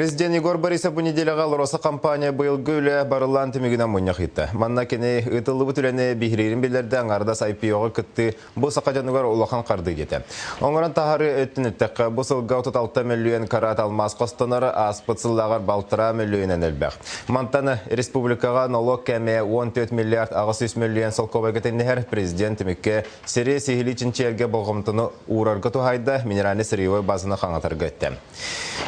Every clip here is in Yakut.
Президент Егор Борисов бу неделяҕа АЛРОСА компания быйылгы үлэ барыллаан түмүгүнэн мунньах ыытта. Манна кини ыытыллыбыт үлэни биһириирин биллэрдэ, аҥаардас IPO-ҕа кыттыы бу саха дьонугар улахан хардыы диэтэ. Оҥорон таһаарыы өттүн эттэххэ, бу сылга 36 мөлүйүөн карат алмаас хостонор, ааспыт сыллааҕар балтараа мөлүйүөнүнэн элбэх. Мантан республикаҕа нолуок кээмэйэ 14 миллиард 800 мөлүйүөн солкуобайга тэҥнэһэр. Президент түмүккэ сири сиһилии чинчийэргэ болҕомтону уурарга туһаайда, минеральнай сырьевой базаны хаҥатарга эттэ.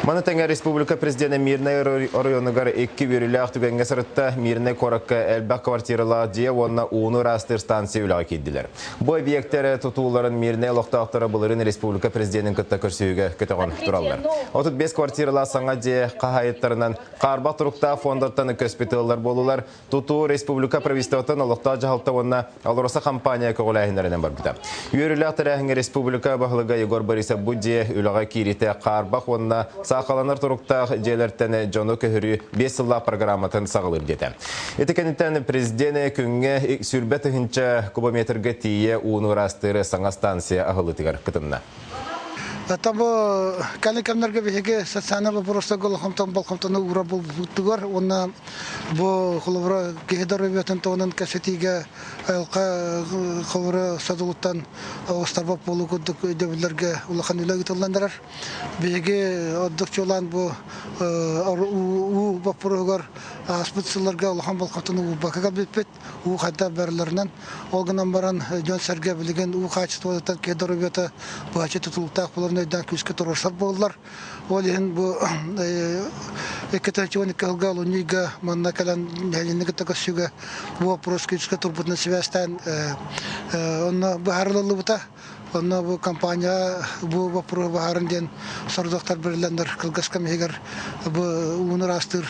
Маны тэҥэ республика президенэ Мирнэй оройуонугар икки үөрүүлээх түгэҥҥэ сырытта. Мирнэй куоракка элбэх квартиралаах дьиэ уонна ууну ыраастыыр станция үлэҕэ киирдилэр. Бу объектэр тутууларын Мирнэй олохтоохторо былырыын республика президенин кытта көрсүһүүгэ көтөҕөн тураллар. 35 квартиралаах саҥа дьиэ хаһаайыттарынан хаарбах туруктаах фондаттан көспүт ыаллар буолулар. Тутуу республика правительствотын олохтоох дьаһалта уонна АЛРОСА компания көҕүлээһиннэринэн барбыта. Үөрүүлээх тэрээһиҥҥэ республика баһылыга Егор Борисов бу дьиэ үлэҕэ киириитэ хаарбах уонна саахаланар туруктаах дьиэлэртэн дьону көһөрүү биэс сыллаах программатын саҕалыыр диэтэ. Ити кэнниттэн президент күҥҥэ 20 тыһыынча кубометрга тиийэ ууну ыраастыыр саҥа станция аһыллыытыгар кытынна. Это бу кэлин кэмнэргэ биһиги социальнай вопростарга улахантан болҕомтону уура булбутугар уонна бу холобура киһи доруобуйатын туһунан кэпсэтиигэ айылҕа холобура содулуттан оҕустарбат буолуу курдук өйдөбүллэргэ улахан үлэ ыытыллан эрэр. Биһиги ордук чуолаан бу уу боппуруоһугар ааспыт сылларга улахан болҕомтону уурбакка кэлбиппит. Уу хайдах барыларынан. Ол гынан баран дьон-сэргэ билигин уу хаачыстыбатыттан киһи доруобуйата быһаччы тутулуктаах буоларын өйдөөн күүскэ туруорсар буоллар. Ол иһин бу 2012 сылга олунньуйга манна кэлэн нэһилиэнньэ кытта көрсүүгэ бу вопрос күүскэ турбутунан сибээстээн онно быһаарыллыбыта. Онно бу компания бу боппуруоһу быһааран диэн сорудахтар бэриллэннэр кылгас кэм иһигэр бу ууну ыраастыыр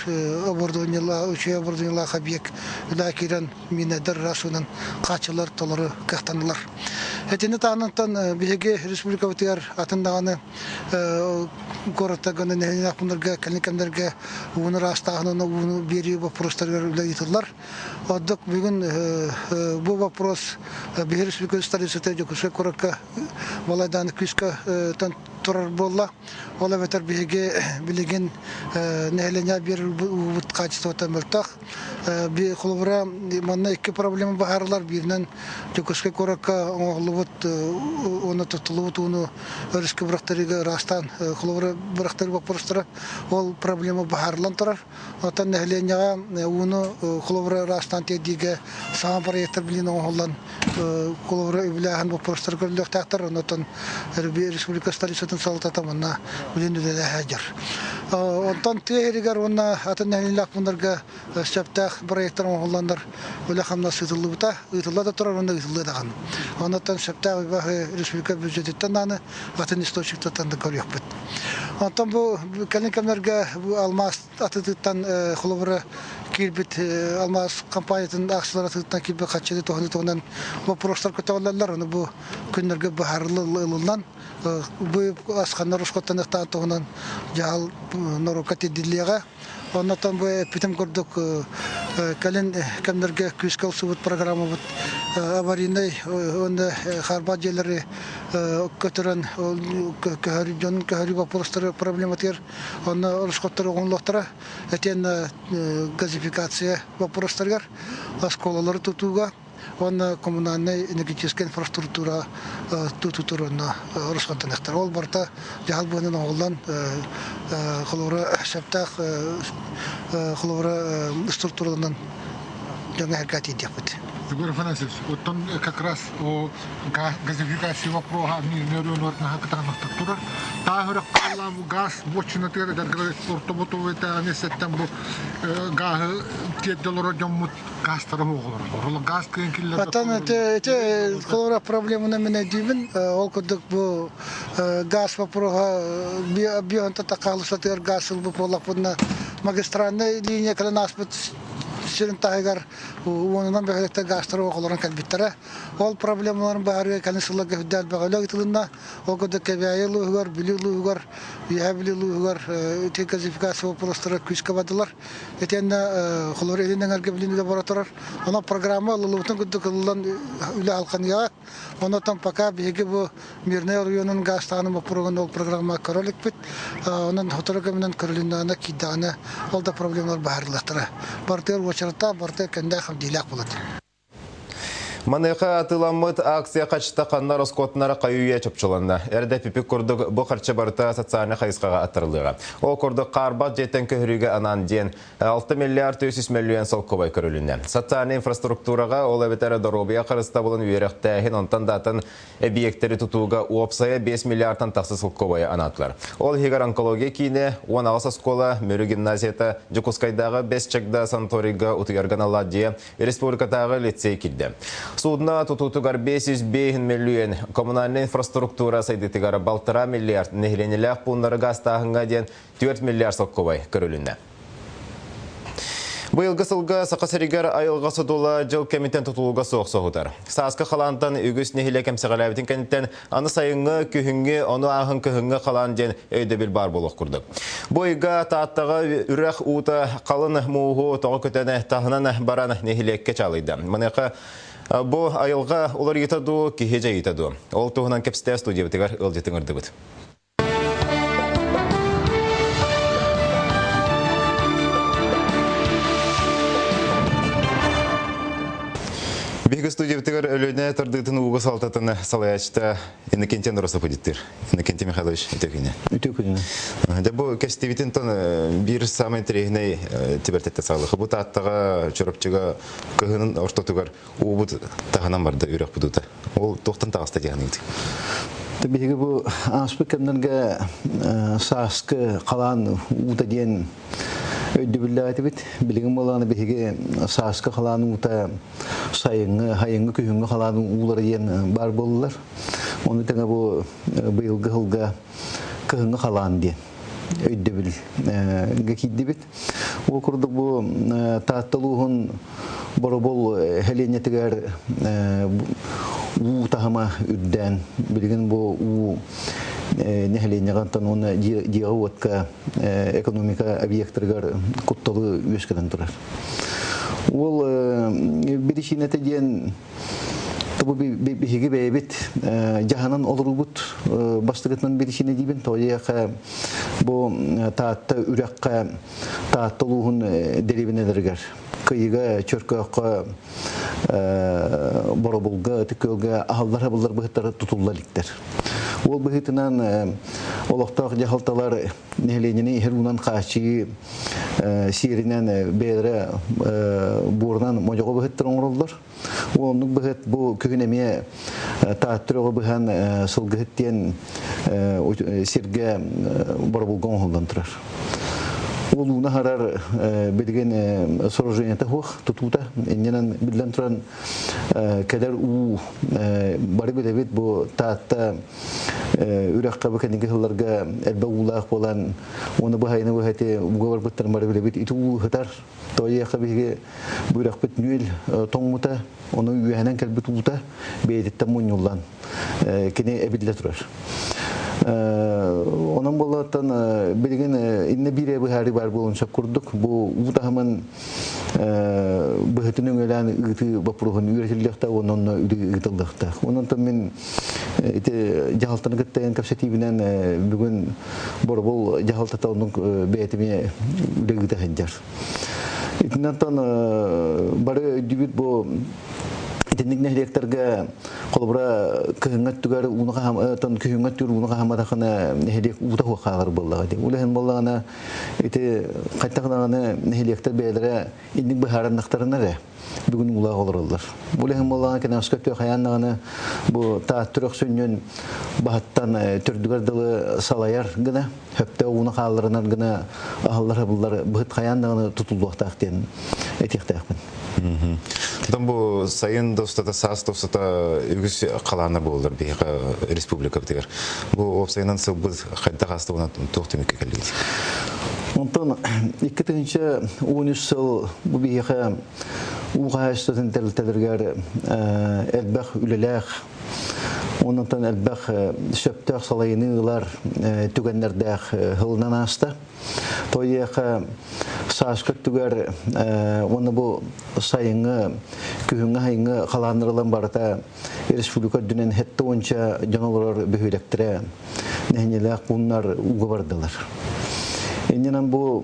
оборудованиелаах, үчүгэй оборудованиелаах объект үлэҕэ киирэн минердар ыраас уунан хааччыллар толору кыахтаннылар. Итини таһынан биһиги республикабытыгар атын даҕаны куораттарга уонна нэһилиэнньэлээх пууннарга кэлин кэмнэргэ ууну ыраастааһын уонна ууну биэрии боппуруостарыгар үлэ ыытыллар. Ордук бүгүн бу вопрос биһир республика столицата Дьокуускай куоракка балайдааны күүскэ турар буолла. Ол эбэтэр биһиги билигин нэһилиэнньэ биэрэр уубут качествота мөлтөх. Холобура, манна икки проблема баһаарылар. Бииринэн Дьокуускай куоракка оҥоһуллубут уонна туттуллубут ууну өрүскэ бырахтарыыга ыраастаан холобура бырахтарыы боппуруостара ол проблема баһаарылан турар. Оттон нэһилиэнньэҕэ ууну холобура ыраастаан тиэрдиигэ саҥа проектар билигин оҥоһуллан холобура үбүлээһин боппуруостара көрүллүөхтээхтэр. Онтон республика столицатын салалтата манна билигин үлэлэһэ сылдьар. Онтон тыа сиригэр уонна атын нэһилиэнньэлээх пууннарга сөптөөх проектар оҥоһулланнар үлэ-хамнас ыытыллыбыта, ыытылла да турар уонна ыытыллыа даҕаны. Онтон сөптөөх үбү республика бюджетиттан даҕаны атын источниктартан да көрүөхпүт. Онтон бу кэлин кэмнэргэ бу алмаас атыытыттан холобура киирбит алмаас компаниятын акциялар атыытыттан киирбит харчыны туһаныы туһунан боппуруостар көтөҕүллэллэр. Ону бу күннэргэ быһаарыллан бу асханнар ускуттаныахтаах туһунан дьаһал норуокка тиэрдиллиэҕэ. Оннотон бу эппитим курдук кэлин кэмнэргэ күүскэ ылсыбыт программабыт аварийнай уонна хаарбах дьиэлэри көтөрөн көһөрүү дьонун көһөрүү боппуруостары проблематыгар онно оросхоттор оҥоһуллуохтара итиэннэ газификация боппуруостарыгар оскуолалары тутууга уонна коммунальнай энергетическай инфраструктура тутутур уонна оросхоттаныахтара. Ол барыта дьаһал быһынан оҥоһуллан холобура сөптөөх холобура структураланан дьоҥҥо эргэ тиийдиэхпит. Егор Афанасьевич, оттон как раз о газификация вопроһа турар. Тааһыры газ боччунатыгар ортобутуветааны сеттен бу гааһы тиэрдэ олорор дьоммут газтара оҕолор. Газ кыын киллэр. Оттон эти холобура проблеманы мен өйдүүбүн. Ол курдук бу газ вопроһа бионта такаалысатыгар газ ылбыт буоллахпытына магистральная линия кэлэн ааспыт. сирин таһыгар уонунан бөһүөлэктэр гаастары оҕолорун кэлбиттэрэ. Ол проблемаларын быһаарыыга кэлин сылларга үрдэ элбэх үлэ ыытылынна. Ол курдук Кэбээйи улууһугар, Бүлүү улууһугар, Үөһээ Бүлүү улууһугар ити газификация боппуруостара күүскэ бардылар. Итиэннэ холобур Илин Эҥэргэ билин үлэ бара турар. Онон программа ылыллыбытын курдук ылыллан үлэ алханыаҕа. Онон пока биһиги бу Мирнэй оройуонун гаастааһынын боппуруоһун ол программа көрө иликпит. Онон сотору кэминэн көрүлүннэҕинэ киирдэҕинэ ол да проблемалар быһаарыллыахтара. Барытыгар уочараттаах, барытыгар кэндээх хамдиилээх буолат. Маныаха атыыламмыт акция хачта ханна ороскуотунара хайы-үйэ чопчуланна. Эрдэ пипик курдук бу харчы барыта социальнай хайысхаҕа аттарыллыаҕа. Ол курдук хаарбах дьиэттэн көһөрүүгэ анаан диэн 6 миллиард 300 мөлүйүөн солкуобай көрүлүннэ. Социальнай инфраструктураҕа, ол эбэтэр доруобуйа харыстабылын үөрэхтээһин, онтон да атын эбийиэктэри тутууга уопсайа 5 миллиардтан тахса солкуобайы анаатылар. Ол иһигэр онкология киинэ, 18 оскуола, Мүрү гимназията, Дьокуускайдааҕы Бэс Чагда санаторийга утуйарга аналлаах дьиэ, республикатааҕы лицей киирдэ. Судно тутуутугар 505 мөлүйүөн, коммунальнай инфраструктура сайдыытыгар 1,5 миллиард, нэһилиэнньэлээх пууннары гаастааһыҥҥа диэн 4 миллиард солкуобай көрүлүннэ. Быйылгы сылга Саха сиригэр айылҕа содула дьыл кэмиттэн тутулуга суох соһутар. Сааскы халаантан үгүс нэһилиэк эмсэҕэлээбитин кэнниттэн аны сайыҥҥы, күһүҥҥү, ону ааһын кыһыҥҥы халаан диэн өйдөбүл баар буолуох курдук. Бу ыйга Тааттаҕа үрэх уута халын мууһу тоҕо көтөн таһынан баран нэһилиэккэ чаалыйда. Маныаха бу айылҕа уларыйыта дуу, киһи дьайыыта дуу? Ол туһунан кэпсэтэ студиябытыгар ыалдьытын ырдыбыт. Биһиги студиябытыгар Өлүөнэ тардыытын ууга салтатын салайааччыта Иннокентий Андросов ыдиттыр. Иннокентий Михайлович, үтүө күнү. Үтүө күнү. Дьэ бу кэстибитин тон биир самый интересный тибэртэтте саалыха. Бу Тааттаҕа, Чурапчыга кыһынын ортотугар уубут таһынан барда үрэх будута. Ол туохтан таҕыста диэханыгыт? Биһиги бу ааспыт кэмнэргэ сааскы халаан уута диэн өйдөбүллээтибит. Билигин буоллаҕына биһиги сааскы халаан уута сайыҥҥы, хайыҥҥы, күһүҥҥү халаан уулара диэн баар буоллулар. Ону тэҥэ бу быйылгы сылга кыһыҥҥы халаан диэн өйдөбүлгэ киирдибит. Ол курдук бу Таатта улууһун Боробул сэлиэнньэтигэр уу таһыма үрдээн, билигин бу уу нэһилиэнньэҕэ онтон уонна дьиэҕэ-уотка экономика объектарыгар кутталы үөскэтэн турар. Ол биричиинэтэ диэн бу биһиги бэйэбит дьаһанан олорубут бастакытынан биричиинэ диибин тоҕо бу Таатта үрэххэ Таатта улууһун дэриэбинэлэригэр Кыйыга, Чөркөөххө, Боробулга, Ытык Күөлгэ аһыллар-хабыллар быһыттара тутулла иликтэр. Ол быһыытынан олохтоох дьаһалталар нэһилиэнньэни иһэр уунан хааччыйыы сиэринэн бэйэлэрэ буорунан модьоҕо быһыттар оҥороллор. Оннук быһыт бу күһүн эмиэ Таатта өрөҕө быһан сылгыһыт диэн сиргэ боробулга оҥоһуллан турар. Ол ууну аһарар билигин сооружениета суох тутуута. Иннинэн биллэн туран кэлэр уу бары билэбит бу Таатта үрэххэ бу кэнники сылларга элбэх уулаах буолан уону быһайыны быһа ууга барбыттарын бары билэбит. Ити уу ыһытар Тоойуохха биһиги бу үрэхпит нүөл тоҥмута, ону үөһэнэн кэлбит уута бэйэтиттэн мунньуллан кини эбиллэ турар. Онон буоллаттан билигин иннэ биир быһаарыы баар буолуон сөп курдук. Бу уу таһымын быһытын өҥөлөөн ыытыы боппуруоһун үөрэтиллиэхтээх уонна онно ыытыллыахтаах. Онон мин ити дьаһалтаны кытта кэпсэтиибинэн бүгүн Боробул дьаһалтата оннук бэйэтими үлэ ыыта сылдьар. Итинэн бары өйдүүбүт бу итинник нэһилиэктэргэ холобура кыһыҥҥы өттүгэр ууну хаһам күһүҥҥү өттүгэр ууну хаһамматахына нэһилиэк уута суох хаалар буоллаҕа дии. Ол иһин буоллаҕына ити хайтах даҕаны нэһилиэктэр бэйэлэрэ инник быһаарыннахтарына эрэ бүгүн уулаах олороллор. Бу иһин буоллаҕына кэнэҕэскэ өттү хайаан даҕаны бу Таатта сүнньүн баһыттан төрдүгэр дылы салайар гына, хөптөөх ууну хаалларынар гына аһыллар-хабыллар быһыт хайаан даҕаны тутуллуохтаах диэн этиэхтээхпин. Оттон бу сайын да устата, саас да устата үгүс халааннар буолаллар биһиэхэ республикабытыгар. Бу уопсайынан сылбыт хайдах ааста уонна туох түмүккэ кэллигит? Онтон 2013 сыл бу биһиэхэ уу хаһаайыстыбатын тэрилтэлэригэр элбэх үлэлээх, онтон элбэх сөптөөх салайыныы ылар түгэннэрдээх сылынан ааста. Тойеха сааскы өттүгэр уонна бу сайыҥҥы, күһүҥҥү айыҥҥы халааннарылан барыта республика үрдүнэн хетте уонча дьон олорор бөһүөлэктэрэ нэһилиэнньэлээх пууннар ууга бардылар. Иннинэн бу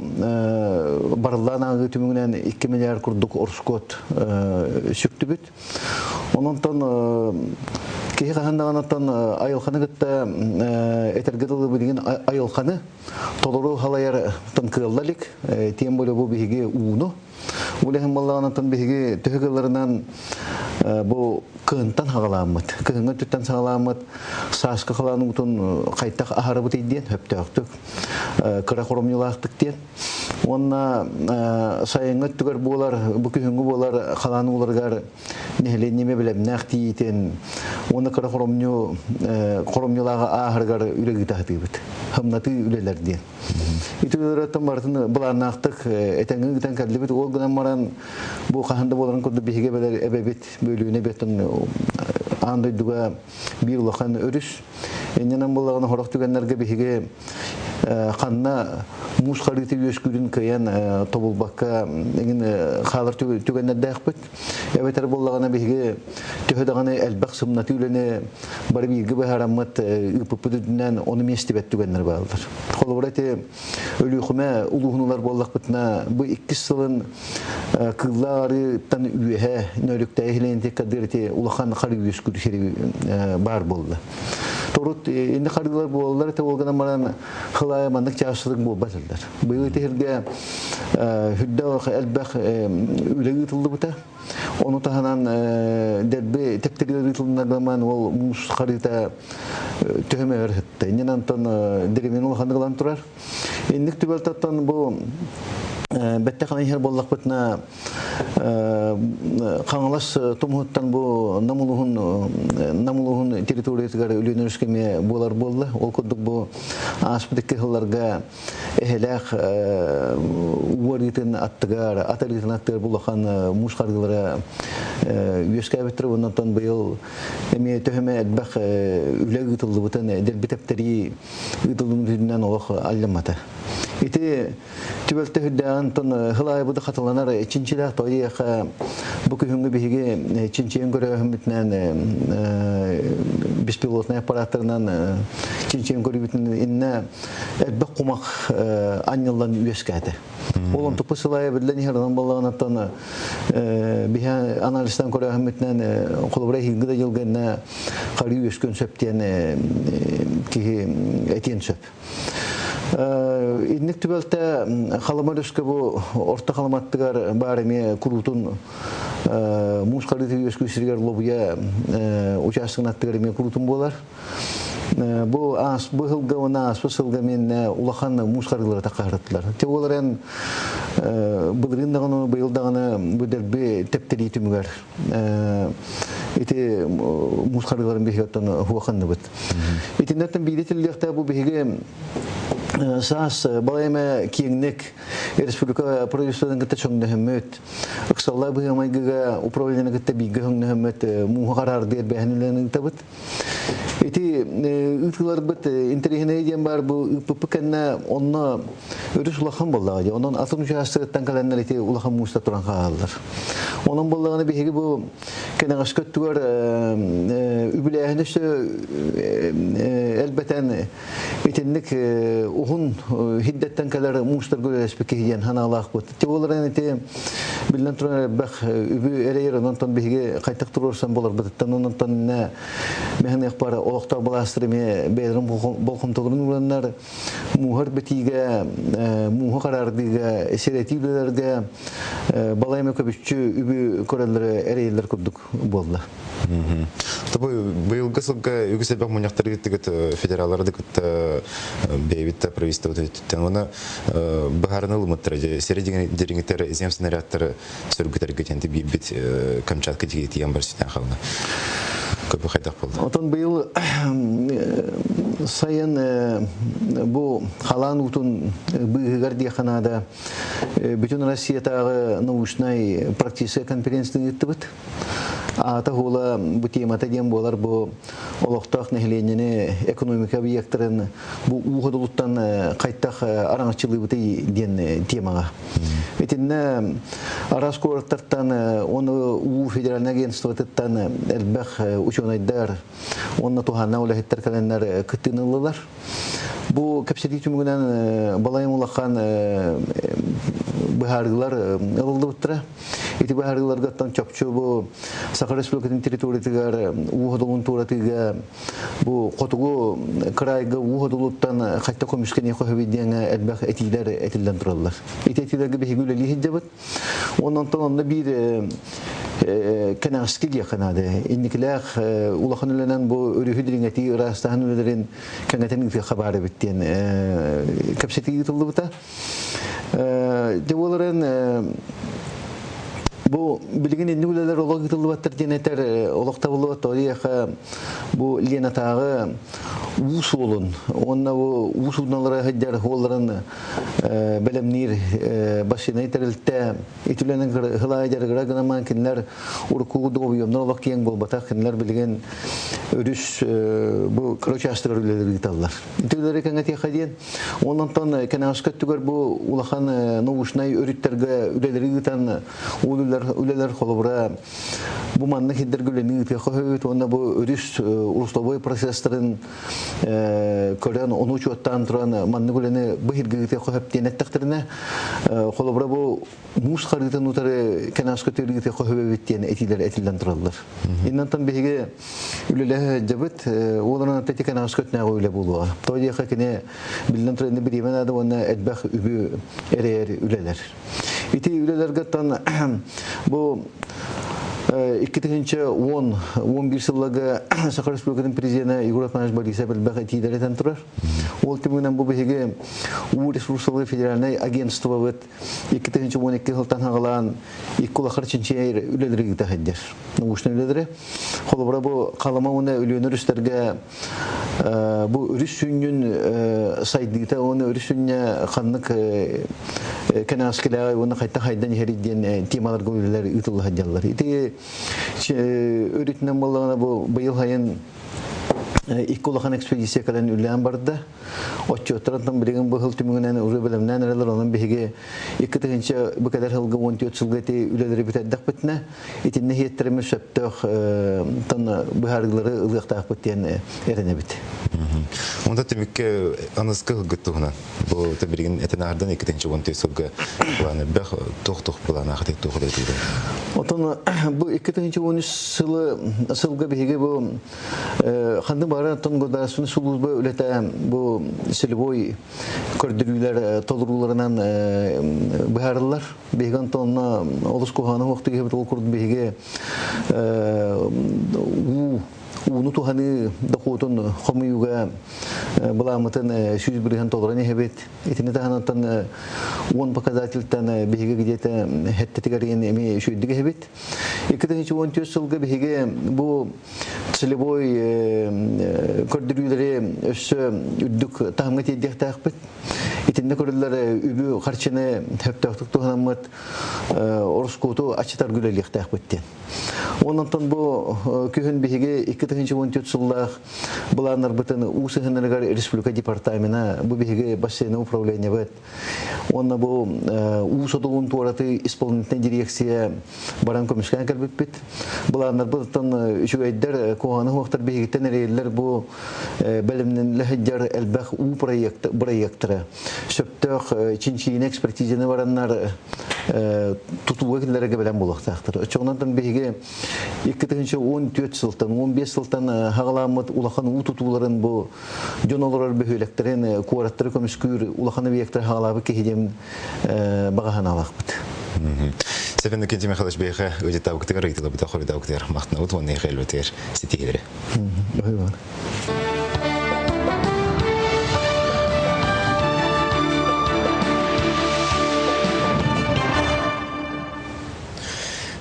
барыллаан ааҕыы түмүгүнэн 2 миллиард курдук орускуот сүктүбүт. Ононтон киһи хаһан даҕанаттан айылҕаны кытта этэргэ дылы билигин айылҕаны толору халайар кыалла илик. Тем более бу биһиги ууну. Улэһин буоллаҕынаттан биһиги төһө кылларынан бу кыһынтан хаҕалааммыт. Кыһыҥҥы өттүттэн саҕалааммыт сааскы халаан уутун хайтах аһарабыт диэн хөптөөхтүк кыра хоромньулаахтык диэн. Уонна сайыҥҥы өттүгэр буолар, бу күһүҥҥү буолар халаан ууларыгар нэһилиэнньэми бэлэмнээх тиийиитин уонна кыра хоромньу хоромньулааҕы ааһарыгар үлэ ыыта сатыыбыт. Хамнатыы үлэлэр диэн. Ити үлэлэртэн барытын былааннаахтык этэҥҥэ ыытан кэллибит. Ол гынан баран бу хаһан да буоларын курдук биһиги эбэлэр эбэбит бөлүүнэ бэттэн аан дойдуга биир улахан өрүс. Иннинэн буоллаҕына сорох түгэннэргэ биһиги ханна муус харыыта үөскүүрүн кыайан тобулбакка эҥин хаалар түгэннэрдээхпит. Эбэтэр буоллаҕына биһиги төһө даҕаны элбэх сымнатыы үлэни бары бииргэ быһаараммыт ыыппыппыт үрдүнэн ону миэстибэт түгэннэр бааллар. Холобура ити Өлүөхүмэ улууһунулар буоллахпытына бу иккис сылын Кыыллаах арыыттан үөһэ Нөөрүктээйи иһилээнити кадыр ити улахан хары үөскүүр сири баар буолла. Торут инни харыылар буолаллар ити ол гынан баран хылаайа маннык чаастык буолбат этилэр. Быйыл ити сиргэ үрдэ элбэх үлэ ыытыллыбыта. Ону таһынан дэрби тэптэригэр ыытылыннарбаман ол муус харыыта төһөмөөр сытта. Иннин антон диримин улаханнык ылан турар. Инник түбэлтэттэн бу бэтте хана иһэр буоллахпытына Хаҥалас тумуһуттан бу Нам улууһун Нам улууһун территориятыгар Өлүөнэ өрүскэ эмиэ буолар буолла. Ол курдук бу ааспыт икки сылларга эһэлээх уорыытын аттыгар, ат арыытын аттыгар бу улахан муус харгылара үөскээбиттэр. Онтон быйыл эмиэ төһөмө элбэх үлэ ыытыллыбытын дэлби тэптэрии ыытыллыбыт үрдүнэн олох алльаммата. Ити түбэлтэ үрдээҕин хылаайбыты хатыланар чинчилээх тоҕо бу күһүҥҥү биһиги чинчийэн көрөөһүммүтүнэн беспилотнай аппараттарынан чинчийэн көрүүбүтүн иннэ элбэх кумах анньыллан үөскээтэ. Ол онтукпут сылайа биллэн иһэр онон буоллаҕынаттан биһи анализтан көрөөһүммүтүнэн холобура эһиилги да дьылга иннэ харыы үөскүөн сөп диэн киһи этиэн сөп. Инник түбэлтэ Халыма өрүскэ бу орто Халыматтыгар баар эмиэ куруутун муус харыыты үөскүүр сиригэр лобуйа учаастагын аттыгар эмиэ куруутун буолар. Бу ааспы сылга уонна ааспы сылга мин улахан муус харыылары таххарыттылар. Те ол эрэн былырыын даҕаны быйыл даҕаны бу дэрби тэптэрии түмүгэр ити муус харыыларын биһиги хуоханныбыт. Итиннэртэн биири тиллиэхтээх бу биһиги саас балай эмэ киэҥник республика правительствотын кытта чөҥнөһөммүт, ыксаллаах быһыы-майгыга управлениены кытта бииргэ хөҥнөһөммүт мууһу хараардыы эрбээһин үлэни ыытабыт. Ити ыытыыларбыт интэриэһинэй диэн баар бу ыыппыппыт кэннэ онно өрүс улахан буоллаҕа дии. Онон атын учаастагыттан кэлэннэр ити улахан мууста туран хаалаллар. Онон буоллаҕына биһиги бу кэнэҕэскэ өттүгэр үбүлээһини өссө элбэтэн итинник уһун хиддэттэн кэлэр муустарга үлэлэспит киһи диэн санаалаахпыт. Ити буоларын ити биллэн туран элбэх үбү эрэйэр онон биһиги хайтах туруорсан буоларбытыттан онон мэһэниэх бара. олохтоох былаастар эмиэ бэйэлэрин болҕомтолорун уураннар мууһар битиигэ, мууһу хараардыыга, сэрэтии үлэлэргэ балай эмэ көбүччү үбү көрөллөрө эрэйиллэр курдук буолла. Тобу быйылгы сылга үгүс элбэх мунньахтары ыыттыгыт федераллары да кытта бэйэбит да правительствобыт өттүттэн уонна быһаарыны ылыммыттара сири дириҥитэр земснарядтары сөргүтэргэ диэн биирбит Камчатка тиийэн бар ситэн хаалла. Көпү хайдах буолла? Отон быйыл сайын бу халаан уутун быыһыгар диэххэ наада бүтүн Россиятааҕы научнай практическай конференцияны ыыттыбыт. Аата хула бу темата диэн буолар бу олохтоох нэһилиэнньэни экономика объектарын бу уу ходулуттан хайтах араҥаччылыыбытый диэн темаҕа. Итиннэ араас куораттартан уонна уу федеральнай агентствотыттан элбэх учуонайдар уонна туһааннаах үлэһиттэр кэлэннэр кыттыыны ыллылар. Бу кэпсэтии түмүгүнэн балайым улахан быһаарыылар ылыллыбыттара. Ити быһаарыыларгаттан чопчу бу Саха Республикатын территориятыгар уу ходулун туоратыыга бу хотугу кыраайга уу ходулуттан хайта көмүскэни көһөбүй диэҥэ элбэх этиилэр этиллэн тураллар. Ити этиилэргэ биһиги үлэлии сылдьабыт. Онон онно биир кэнэҕэски диэххэ наада. Инникилээх улахан үлэнэн бу өрүһү дириҥэтии ыраастаһын үлэлэрин кэҥэтэн ыытыахха баар эбит диэн кэпсэтии ыытыллыбыта. Дьэ буоларын бу билигин инник үлэлэр олох ыытыллыбаттар диэн этэр олох табыллыбат тоҕо бу Ленатааҕы уу суолун уонна бу уу суудналара сылдьар суолларын бэлэмниир бассейнай тэрилтэ ити үлэнэн хылаай дьарыгыра гынаман кинилэр урукку доҕобуйумнар олох киэҥ буолбатах кинилэр билигин өрүс бу кыра учаастагар үлэлэри ыыталлар. Ити үлэлэри кэҥэтиэххэ диэн Онтон кэнэҕэски өттүгэр бу улахан научнай өрүттэргэ үлэлэри ыытан үлэлэр холобура бу маннык сирдэргэ үлэни ыытыахха сөбүт уонна бу өрүс русловой процесстарын көрөн ону учуоттаан туран маннык үлэни бу сиргэ ыытыахха сөп диэн эттэхтэринэ холобура бу муус харыытын утары кэнэҕэски өттүгэр ыытыахха сөп эбит диэн этиилэр этиллэн тураллар. Иннантан биһиги үлэлэһэ сылдьабыт. Ол онон ити кэнэҕэски өттүнээҕи үлэ буолуоҕа. Тоҕо диэххэ кини биллэн турар бириэмэ наада уонна элбэх үбү эрэйэр үлэлэр. Ити үлэлэргэ оттон бу 2010-11 сылларга Саха Республикатын президенэ Егор Афанасьевич Борисов элбэх этиилэр этэн турар. Ол түмүгүнэн бу биһиги уу ресурсалыы федеральнай агентствобыт 2012 сылтан хаҕалаан икки улахар чинчийэр үлэлэри ыыта сылдьар. Научнай үлэлэри. Холобура бу Халыма уонна Өлүөнэ өрүстэргэ бу өрүс сүнньүн сайдыыта уонна өрүс сүнньэ ханнык кэнэҕэскилээҕи уонна хайдах хайдан иһэрий диэн темаларга үлэлэр ыытылла сылдьаллар. Ити өрүтүнэн буоллаҕына бу быйыл сайын икки улахан экспедиция кэлэн үлэлээн барда. Отчуоттарантан билигин бу сыл түмүгүнэн уже бэлэмнээн эрэлэр, онон биһиги 2 тыһыынча бу кэлэр сылга 14 сылга ити үлэлэри бүтэрдэхпитинэ, итиннэ иһиэттэриммит сөптөөх тон быһаарыылары ылыахтаахпыт диэн эрэнэбит. Онта түмүккэ аныскы сылгыт туһунан. Бу билигин этэн аһардан 2014 сылга планы бэх туох-туох планаахытый туох үлэтиир. Отон бу 2013 сылы сылга биһиги бу ханнык баҕарар оттон государственный служба үлэтэ бу целевой көрдөрүүлэр толорууларынан быһаарыллар. Биһиги онтон олус куһаҕаны уохтук иһэбит ол курдук биһиги уу ууну туһаныы дохуотун хомуйууга былааммытын 100% толорон иһэбит. Итини таһынан 10 показательтан биһиги где-то хэттэтигэр эмиэ үчүгэйдик иһэбит. 2014 сылга биһиги бу целевой көрдөрүүлэри өссө үрдүк таһымҥа тиэрдиэхтээхпит. Итиннэ көрүллэр үбү харчыны сөптөөхтүк туһанаммыт ороскуоту аччатарга үлэлиэхтээхпит диэн. Онон бу күһүн биһиги 2014 сыллаах былааннарбытын уу сыһынарыгар республика департамена бу биһиги бассейна управлениебыт уонна бу уу содулун туораты исполнительная дирекция баран көмүскээн кэлбиппит. Былааннарбытыттан үчүгэйдэр куһаҕаны суохтар биһигиттэн эрэйиллэр бу бэлэмнэнилэ сылдьар элбэх уу проекттара сөптөөх чинчийиини экспертизаны бараннар тутууга киллэрэргэ бэлэм буолуохтаахтар. Оччоҕунан биһиги 2014 сылтан, 15 сылтан хаҕаламмыт улахан уу тутууларын бу дьон олорор бөһүөлэктэрин, куораттары көмүскүүр улахан объектар хаҕалаабыт киһи диэн баҕа санаалаахпыт. Степан Никитич Михайлович бэйхэ ыдьытаабыкытыгар ыйытылабыта хоруйдаабыкытыгар махтанабыт уонна эйхэ элбэтигэр ситиһилери.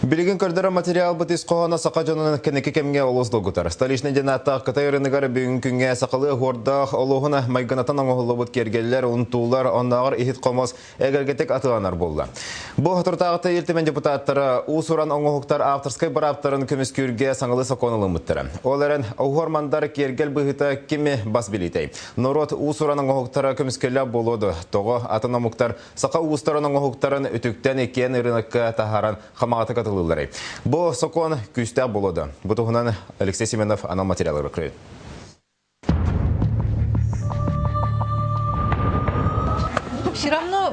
Билигин көрдөрөр материалбыт ис хоһооно саха дьонун кэнники кэмҥэ олус долгутар. Столичный диэн ааттаах Кытай ырыныгар бүгүн күҥҥэ сахалыы оһуордаах олуһуна майгынатан оҥоһуллубут киэргэллэр, унтуулар, оннооҕор иһит-хомос эгэлгэтик атыыланар буолла. Бу соторутааҕыта Ил Түмэн депутаттара уус-уран оҥоһуктар авторскай бырааптарын көмүскүүргэ саҥалыы сокуон ылыммыттара. Ол эрэн, оһуор-мандар киэргэл быһыыта кими бас билиитэй? Норуот уус-уран оҥоһуктара көмүскэллээх буолуо дуо? Тоҕо атын омуктар саха уустарын оҥоһуктарын үтүктэн иккиэн ырыынакка таһааран хамаҕатык атылыылларый? Бу сокуон күүстээх буолуо дуо? Бу туһунан Алексей Семенов анал материалыгар көрөйүн. Все равно,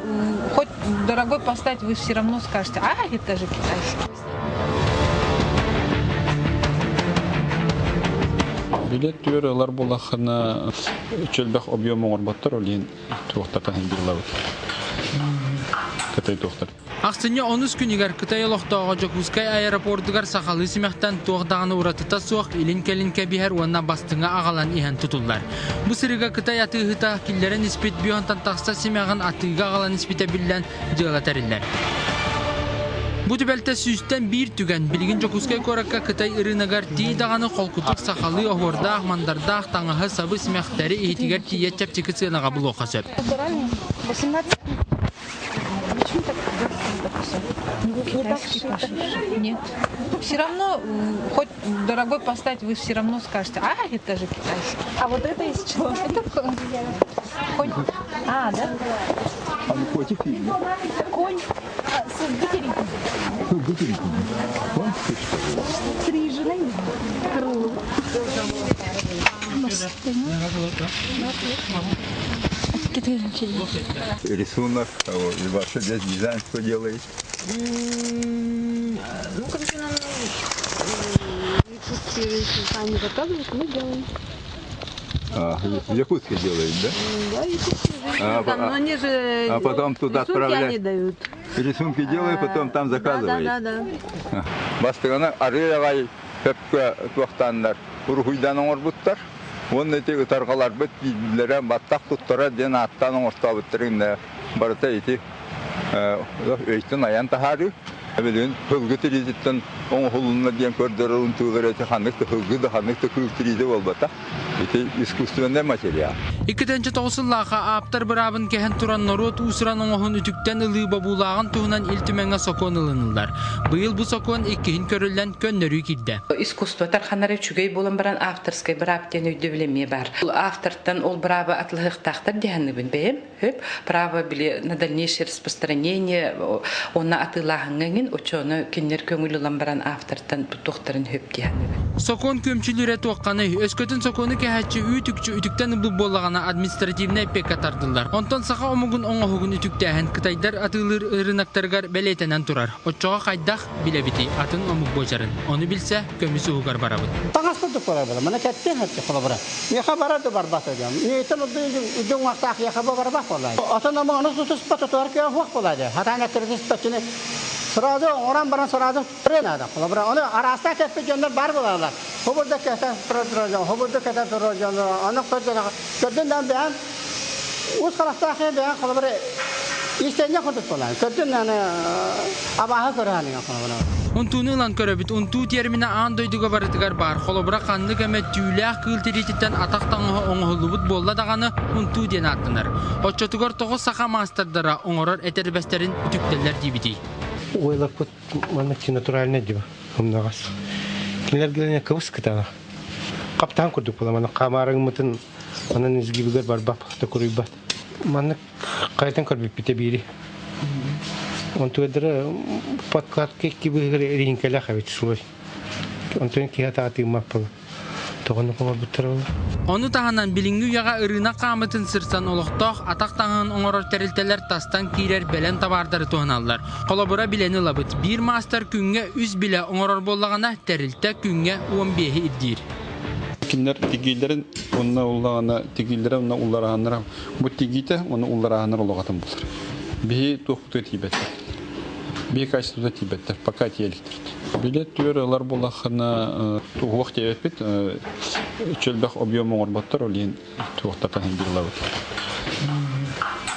хоть дорогой поставить, вы все равно скажете, а, это же китайский. Билет түөр ылар булахына чөлбөх объем оҥорботтор, ол иһин туохтартан хиндирилабыт. Кытай туохтар. Ахсынньы онус күнүгэр Кытай олохтооҕо Дьокуускай аэропордугар сахалыы симэхтэн туох даҕаны уратыта суох илин-кэлин кэбиһэр уонна бастыҥа аҕалан иһэн тутуллар. Бу сырыыга Кытай атыыһыта киллэрэн испит бүонтан тахса симэҕин атыыга аҕалан испитэ биллэн дьыала тэриллэр. Бу түбэлтэ сүүстэн биир түгэн. Билигин Дьокуускай куоракка Кытай ырыынагар тиий даҕаны холкутук сахалыы оһуордаах, мандардаах таҥаһы, сабы, симэхтэри иһитигэр тиийэ чэпчэки сыанаҕа булуохха сөп. Почему так Китайский Нет. Все равно, хоть дорогой поставить, вы все равно скажете, а, это же китайский. А вот это из чего? Это конь. А, да? А ну котик или? Конь а, с гатериком. Гатериком. Конь Стриженный. Крыло. Рисунок, и вообще здесь дизайн что делает? Ну, короче, нам якутские сами заказывают, мы делаем. А, в Якутске делают, да? Да, якутские А, Там, но они же а потом туда рисунки отправляют. они дают. Рисунки делают, потом там заказывают. Да, да, да. Бастыгана арыы аҕай сөпкө туохтааннар уруһуйдаан оҥорбуттар. Уонна ити ытарҕаларбыт киирдилэрэ баттах туттара диэн ааттаан оҥортообуттар иннэ барыта ити өйтөн айан таһаарыы. Билигин сылгы тириититтэн оҥоһулунна диэн көрдөрөр унтуулар эти ханнык да сылгы да ханнык да кыыл тириитэ буолбатах. Ити искусственный материал. 2009 сыллаахха ааптар быраабын кэһэн туран норуот уусуран оҥоһун үтүктэн ылыы бобуулааҕын туһунан Ил Түмэҥҥэ сокуон ылыныллар. Быйыл бу сокуон иккиһин көрүллэн көннөрүү киирдэ. Искусство тарханара үчүгэй буолан баран авторскай быраап диэн өйдөбүл эмиэ баар. Автортан ол бырааба атылыһыахтаахтар диһанныбын бэйэм. Хөп право били на дальнейшее распространение уонна атыылааһыҥҥа иҥин оччону кинилэр көҥүл ылан баран автортан туттуохтарын хөп диһанныбын. Сокуон күөмчүлүүрэ туохханый? Өскөтүн сокуону кэһээччи үүт-үкчү үтүктэн ылбыт буоллаҕына административнай эппиэккэ тардыллар. Онтон саха омугун оҥоһугун үтүктээһин кытайдар атыылыыр ырыынактарыгар бэлиэтэнэн турар. Оччоҕо хайдах билэбитий атын омук буочарын? Ону билсэ көмүс уһугар барабыт. Таҥас курдук барабыла. Мана кэттиэн хатты холобура. Миэхэ бара да барбат диэн. Миэтен үрдүн уҥахтаах миэхэ барбат буолла. Отон ама ону тутуспат тутуар кыа хуох буолла дии. Хатаан эттердиспэтчини сразу оҥорон баран сразу наада. Холобура ону араастаах кэппит дьоннор баар буолаллар. Хобурда кэтэн турар дьон, хобурда кэтэн турар дьон, ону көрдүн дан бэйэн ус харахтаах бэйэн холобура истэнньэ курдук буолан. Көрдүн аны абааһы көрөһөнү холобура. Унтууну ылан көрөбүт. Унтуу терминэ аан дойдуга барытыгар баар. Холобура ханнык эмэ түүлээх кыыл тириититтэн атах таҥаһа оҥоһуллубут буолла даҕаны унтуу диэн ааттанар. Оччотугар тоҕо саха маастардара оҥорор этэрбэстэрин үтүктэллэр диибитий? Уйларбыт маннык натуральный диба умнаҕас. Кинилэр гилэне кыбыс кытаана. Каптаан курдук була маннык хаамаарыҥмытын манан изгибигэр барбап токуруйбат. Маннык қайтан көрбүппүтэ биири. Онтугадара подкладка икки быһыгар эриинкэлээх эбит слой. Онтон киһи атаатыыммаппыл. Тоҕону оҥорбуттара буолуо. Ону таһынан билиҥҥи үйэҕэ ырыынак хаамытын сырсан олохтоох атах таҥаһын оҥорор тэрилтэлэр тастан киирэр бэлэм табаардары туһаналлар. Холобура, билэни ылабыт. Биир маастар күҥҥэ үс билэ оҥорор буоллаҕына, тэрилтэ күҥҥэ 15-и ирдиир. Кинилэр тигиилэрин уонна уллаҕына тигиилэрэ уонна улларааһыннара бу тигиитэ уонна улларааһыннар олох атын буолар. Биһи туохпутугар тиийбэттэр. Биһи качествота тиийбэттэр, пока тиийэ иликтэр. Билет түөр ылар буоллаххына туһуох диэбэппит, чөлбөх объем оҥорботтор, ол иһин туохтартан иһин ылабыт.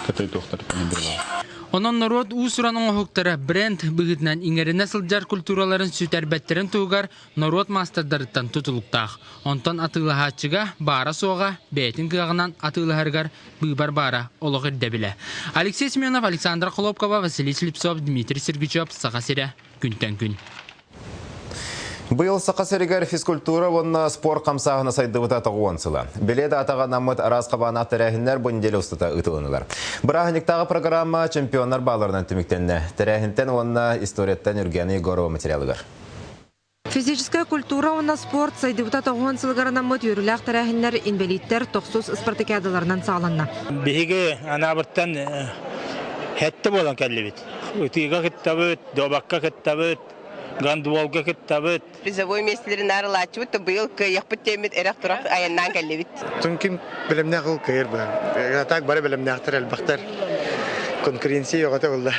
Кытай туохтартан иһин ылабыт. Онон норуот уус-уран оҥоһуктара бренд быһыытынан иҥэринэ сылдьар культураларын сүтэрбэттэрин туһугар норуот маастардарыттан тутулуктаах. Онтон атыылаһааччыга баара-суоҕа бэйэтин кыаҕынан атыылаһарыгар быыбар баара олох ирдэбилэ. Алексей Семенов, Александра Холопкова, Василий Слепцов, Дмитрий Сергучев, Саха сирэ, күнтэн күн. Быйыл Саха сиригэр физкультура уонна спорт хамсааһына сайдыбыта 90 сыла. Билиэ даатаҕа анаммыт араас хабааннаах тэрээһиннэр бу неделя устата ыытылыннылар. Бырааһынньыктааҕы программа чемпионнар бааларынан түмүктэннэ. Тэрээһинтэн уонна историяттан Үргэни Егорова материалыгар. Физическэй культура уонна спорт сайдыбыта 90 сылыгар анаммыт үөрүүлээх тэрээһиннэр инбэлииттэр тохсус спартакиадаларынан саҕаланна. Биһиги анаабыттан хэттэ буолан кэллибит. Ытыыга кыттабыт, дуобакка кыттабыт, гандболга кыттабыт. Призовой миэстэлэрин арылааччыбыт да быйыл кыайыахпыт диэммит эрэх-турах айаннаан кэллибит. Тун ким бэлэмнээх ыл кыайыр баар. Так бары бэлэмнээхтэр элбэхтэр. Конкуренция өҕөтө булла.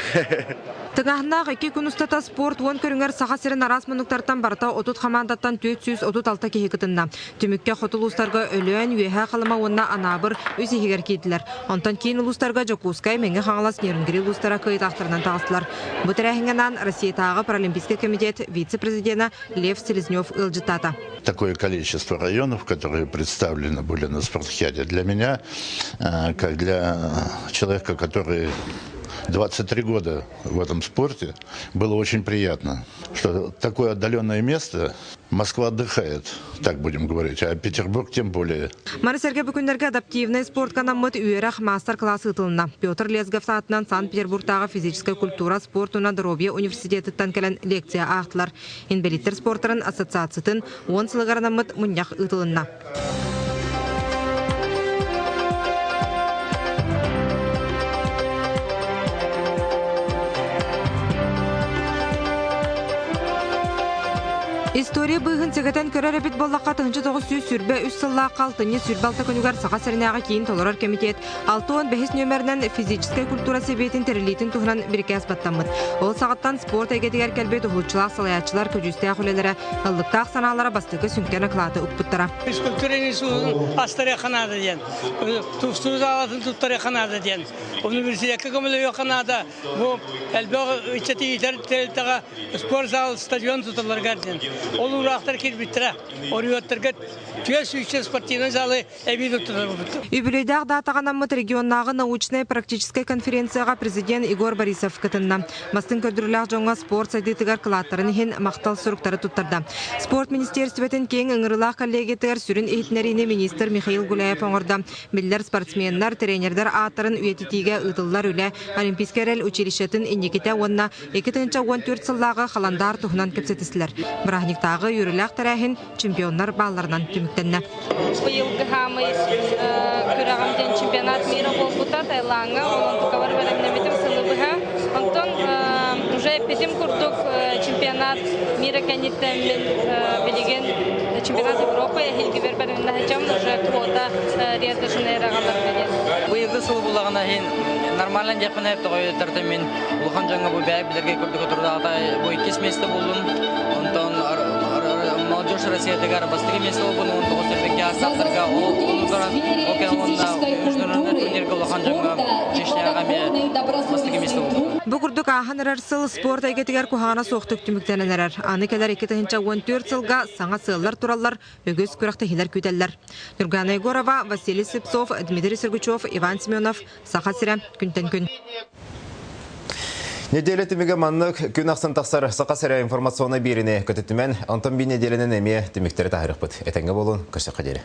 Тыҥааһыннаах икки күн устата спорт уон көрүҥэр Саха сирин араас муннуктартан барыта 30 хамаандаттан 436 киһи кытынна. Түмүккэ хоту улуустарга Өлөөн, Үөһээ Халыма уонна Анаабыр үс иһигэр киирдилэр. Онтон киин улуустарга Дьокуускай, Мэҥэ Хаҥалас, Нерюнгри улуустара кыайыылаахтарынан таҕыстылар. Бу тэрээһиҥҥэ анаан Россиятааҕы паралимпийскай комитет вице-президенэ Лев Селезнев ыалдьыттаата. Такое количество районов, которые представлены были на спартакиаде, для меня, как для человека, который 23 года в этом спорте, было очень приятно, что такое отдаленное место Москва отдыхает, так будем говорить, а Петербург тем более. Маны сэргэ бу күннэргэ адаптивнай спортка анаммыт үөрэх маастар-класс ыытылынна. Петр Лезгов аатынан Санкт-Петербургтааҕы физическэй культура, спорт уонна доруобуйа университетыттан кэлэн лекция аахтылар. Инбэлииттэр спортарын ассоциациятын уон сылыгар анаммыт мунньах ыытылынна. История быыһын сэгэтэн көрөр эбит буоллахха 1923 сыллаахха алтынньы 26 күнүгэр Саха сиринээҕи киин толорор кэмитиэт 65 нүөмэринэн физическэй культура сэбиэтин тэриллиитин туһунан бирикээс баттаммыт. Ол саҕаттан спорт эйгэтигэр кэлбит уһулуччулаах салайааччылар көдьүүстээх үлэлэрэ, ыллыктаах санаалара бастакы сүҥкэн акылааты укпуттара. Физкультура институтун астарыахха наада диэн, тустуу залатын туттарыахха наада диэн, университекка көмөлөһүөххэ наада, бу элбэх ыччаты иитэр тэрилтэҕэ спортзал, стадион туталларыгар диэн. Ол уураахтар киирбиттэрэ. Оройуоттарга 400 спортивнай залы эбии туттарар Үбүлүөйдээх даатаҕа анаммыт регионнааҕы научнай-практическай конференцияҕа президент Егор Борисов кытынна. Бастыҥ көрдөрүүлээх дьоҥҥо спорт сайдыытыгар кылааттарын иһин махтал суруктары туттарда. Спорт министиэристибэтин киэҥ ыҥырыылаах коллегиятыгар сүрүн иһитиннэриини министр Михаил Гуляев оҥордо. Биллэр спортсменнар, тренердэр ааттарын үйэтитиигэ ыытыллар үлэ Олимпийскай эрэл училищетын инникитэ уонна 2014 сыллааҕы халандаар туһунан кэпсэтистилэр. Бырааһынньыктааҕы үөрүүлээх тэрээһин чемпионнар баалларынан түмүктэннэ. Быйылгы хаамый күрэҕим диэн чемпионат мира буолбута Таилаҥҥа, ол онтукабар бэлэмнэммитим сылы быһа. Онтон уже эппитим курдук чемпионат мира кэнниттэн мин билигин чемпионат Европы эһиилгибэр бэлэмнэһэчэм уже квота Рио-де-Жанейроҕа диэн. Быйылгы сыл буллаҕына иһин нормально диэхпинэ тоҕойуттарда мин улахан дьоҥҥо бу бэйэ билэргэ курдук отурдаата бу иккис миэстэ буллум. Онтон молодежь Россиятыгар бастакы миэстэ буолбун 19 сүүрбэккэ аастаахтарга ол көрөн ол кэн уонна международный турнирга улахан дьоҥҥо Чечняҕа эмиэ бастакы миэстэ буолбутум. Бу курдук ааһан эрэр сыл спорт эйгэтигэр куһаҕана суохтук түмүктэнэн эрэр. Аны кэлэр 2014 сылга саҥа сыаллар тураллар, үгүс күрэхтэһиилэр күүтэллэр. Нюргана Егорова, Василий Слепцов, Дмитрий Сергучев, Иван Семенов, Саха сирэ, күнтэн күн. Неделя түмүгэ маннык күн ахсын тахсар Саха сирэ информационнай биэриини көтүтүмэн, онтон би неделянан эмиэ түмүктэри таһырыхпыт. Этэҥҥэ буолун, көрсөххө диэри.